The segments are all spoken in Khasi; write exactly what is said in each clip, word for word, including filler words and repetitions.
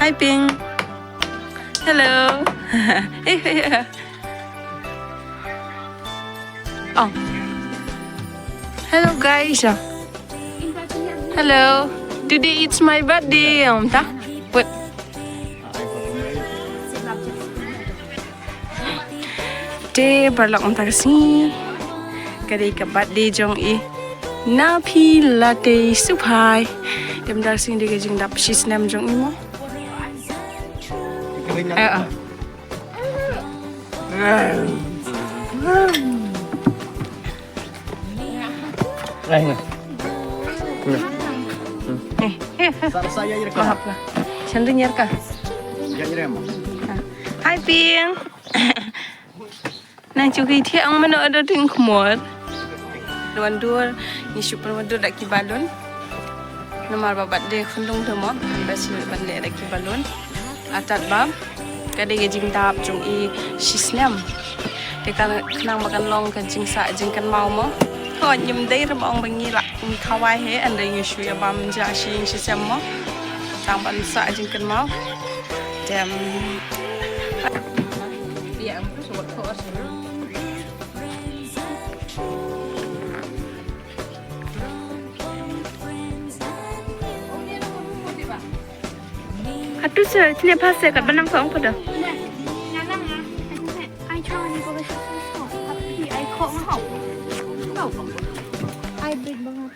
Hi, Ping. Hello. Oh. Hello, guys. Hello. Today it's my birthday. Um, ta? What? Te paralok, mynta ka sngi ka dei ka birthday jong i Naphi Latei Suphai. Te mynta ka sngi dei ka jingdap shi snem jong i mo. Eh, ah. Eh, eh. Mahap la. Chandra nyar ka. Hi, Ping. Nang chu ki thiah ong mano ado ting khmor. Wan dur, ngi shu pynwan dur da ki balloon. Namar ba birthday khunlung te mo, ba shu ban leh da ki balloon. Atat ba ka dei ka jingdap jong i shi snem. Te ka khnang ba kan long ka jingsah jingkynmaw mo. Ho, ngim dei re ba ong ba ngi lah ngi khawai hi, ynda ngi shu ïa bam ja shi ïing shi sem mo. Tang ban sah jingkynmaw. Te Atu se, sini pas se, kat benang kong pada. Ai chong ni ko ba sa sa. Ai kong hau. Hau. Ai big bang.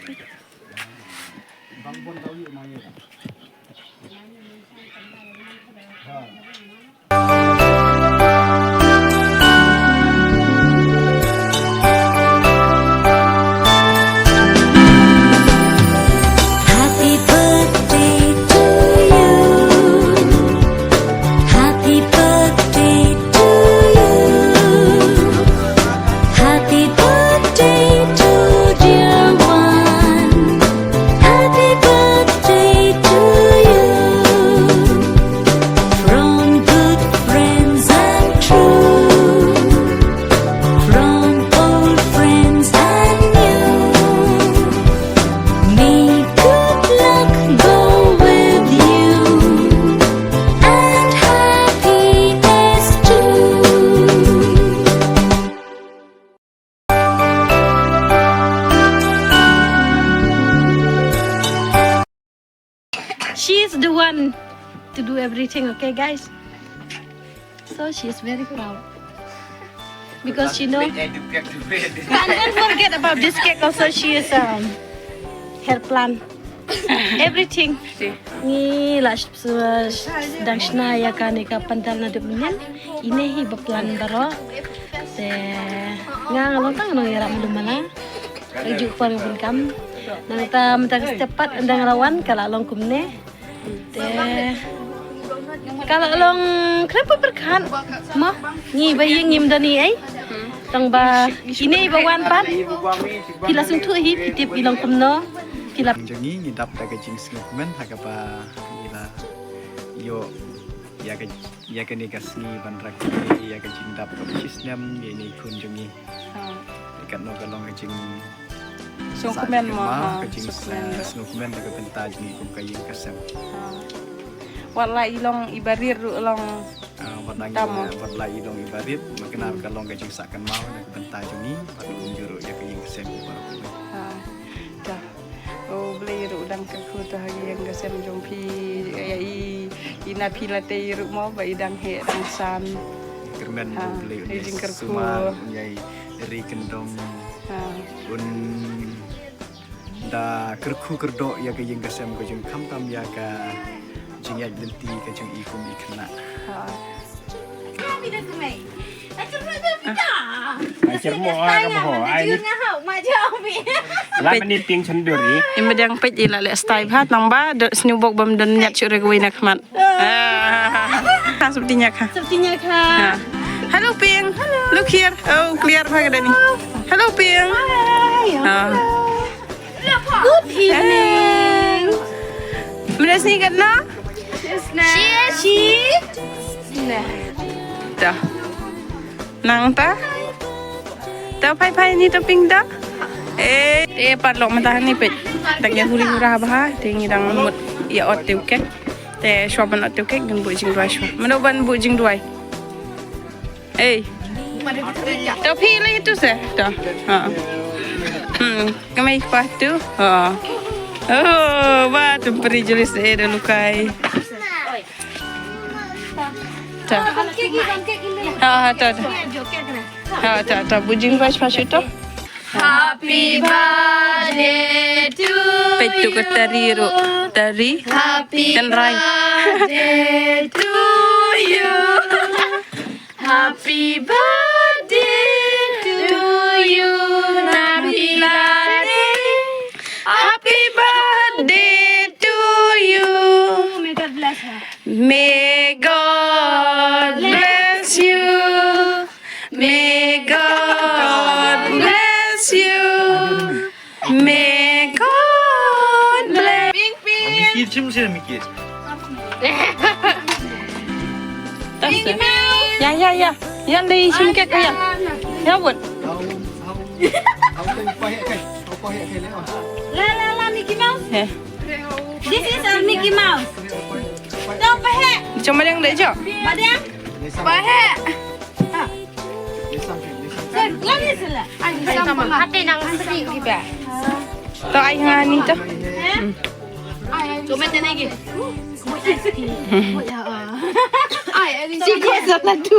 Happy birthday to you. Happy birthday to you. Happy birthday to dear one. Happy birthday to you. From good friends and true. From old friends and new. May good luck go with you and happiness too. She is the one to do everything, okay, guys? So she is very proud because she know. And don't forget about this cake also. She is um, her plan everything. Ngi la dang shna ïa kane ka pandal naduh mynnin. Ine hi ba plan baroh. Te nga nga long tang nong ïarap mala. Ka ju por nga pun kam. Nangta mynta ka step pat ynda nga la wan ka la long kumne. Te ka la long khlem pyrkhat mo. Ngi ba ïeng ngim don ei. Tang ba ine ba wan pat. Phi la sngewthuh hi phi tip i long kumno. Phi la. Jong ngi ngi dap da ka jingsngewkmen ha kaba ngi la ïoh ïa ka, ïa kane ka sngi ban rakhe ïa ka jingdap kaba shi snem ïa ine i khun jong ngi. Ha. Katno ka long ka jing sngewkmen mo, ha, ka jing sngewkmen, eh, sngewkmen da ka bynta jong ngi kum ka ïing ka sem. Ha. Wat la i long i barit ruh long. Ah, wat la i, eh, wat la i long i barit, ma kane ka long ka jingsah kynmaw da ka bynta jong ngi, bad kumjuh ruh ïa ka ïing ka sem baroh. Ha. Da. O Blei ruh u dang kyrkhu ha ka ïing ka sem jong phi, ïa i, i Naphi Latei ruh mo ba i dang heh dang san. Kyrmen, ha, U Blei un ïai jingkyrkhu, sumar, un ïai ri kyndong. Ha. Un da kyrkhu kyrdoh ïa ka ïing ka sem ka jong, khamtam ïa ka jingïaid lynti ka jong i kum i khynnah. Ha. Ai, cermo, ah, ka mo, ai, ni. Lah, peit. Ni pink chenduri. Im ba dang peit i la leh style ha, tang ba, dot sniewbok bam don nyat shuh re kawei na khmat. Ah. Ha, sepertinya kha. Sepertinya kha. Ha. Hello, Ping. Hello. Look here. Oh, clear ba ka dani. Hello, Ping. Hi. Ah. Hello. Good evening. Mene sini katno? Shi, shi. Dah. Nangta. Ta phai phai ni ta pink ta. Eh, eh, paralok mynta ni peit. Dang ïa huri hura bha, te ngi dang mut ïa ot te u kek. Te shuwa ban ot ïa u cake ngan buh jingduwai shuwa. Mano ban buh jingduwai? Ei. To phi leh tu se. To. Ha. Hmm. Kamai pa tu. Ha. Oh, ba tu peri julis eh dah lukai. To. Ha, ha, to, to. Ha, to, to. Buh jingduwai shuwa shu to. Happy birthday to Peit tu ka tari ruh. Tari. Happy Tynrai. Birthday to you. Happy birthday to you. Happy birthday. Happy birthday to you. May God bless her. May God bless you. May God bless you. May God bless. Ping, ping. Mickey, cium sini, Mickey. Ping, ping. Ya, ya, ya. Ya, lei cium cake ya. Ya, buat. La, la, la, Mickey Mouse. Eh. This is our Mickey Mouse. Tau pahe. Cuma yang deh jo. Pada? Pahe. Lagi sila. Hati nang sedih juga. To ai ha ni to. Cuma tena lagi. Ai, ai, sila tu.